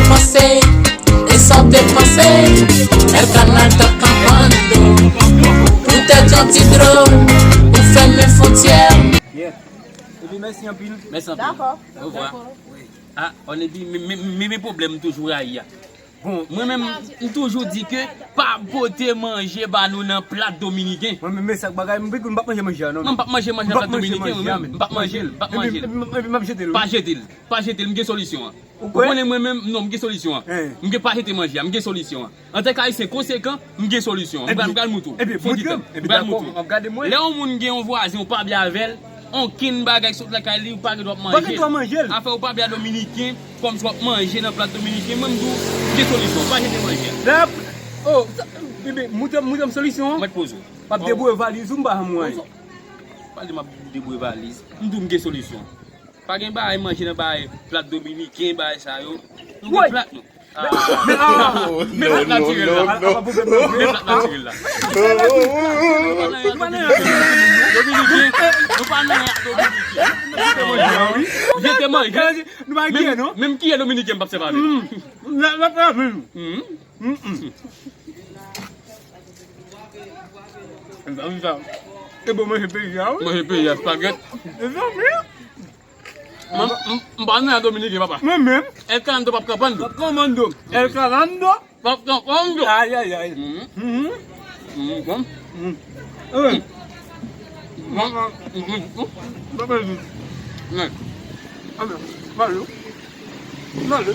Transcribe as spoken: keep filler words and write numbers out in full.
Panse, e sa w te panse, El Canal t ap kanpando. Poutèt yon ti dwòl, ou fèmen fwontyè. Yeah. Epi mèsi anpil. Mèsi anpil. Dakò. Orevwa. Dakò. Ah, on epi, men, men, men, men pwoblèm m toujou rayi a. Bon, mwen menm, m toujou di ke pa pote manje ba nou nan plat dominiken. Mwen menm, men sa k bagay, m, m p ap manje manje a, non. Non, m p ap manje manje nan plat dominiken, mwen menm. M p ap manje l, m p ap manje l. Epi, epi, epi m ap jete l, wi. Pa jete l, pa jete l, m gen solisyon an. Ou kwè? Ou konnen mwen menm, non, m gen solisyon an. Hein. M gen pa jete manje a, m gen solisyon an. Antèk Ayisyen konsekan, m gen solisyon an. M pral, m pral moutre w. Epi, fò di tan. M pral moutre w. Lè yon moun gen yon vwazen, ou pa byen avè l, onkenn bagay ki sot lakay li, ou pa gen dwa ap manje l. Afè ou pa byen a dominiken, kòmsi w ap manje nan plat dominiken, mwen m di w, m gen solisyon, pa jete manje a. Dap, oh, sa, bebe, moutre, moutre m solisyon an. Mwen poze w. W ap debouye valiz ou, m pa janm wè anyen. Pale m ap debouye valiz. M di w m gen solisyon. Pa gen bagay manje nan bagay plat dominiken, bagay sa yo. Nou gen plat nou. Ah. Men, ah, men plat natirèl la. Men plat natirèl la. Dominiken, nou pa nan ak dominiken. Jete manje. Nou pa gen, non? Menm, menm kiyè dominiken m p ap sèvi avè l. Mezanmi, sa. E bon manje peyi a, wi. Manje peyi a, spagèt. Mezanmi. M, m, m pa nan dominiken, papa. Mwen menm. El Calando p ap kanpando. P ap kanpando. El Calando. P ap kanpando. Ay, ay, ay. Mhm. Mhm. Mhm. Mhm. Eh. Mhm. Mhm. Papa, di. Nèt. Alo. Alo. Alo.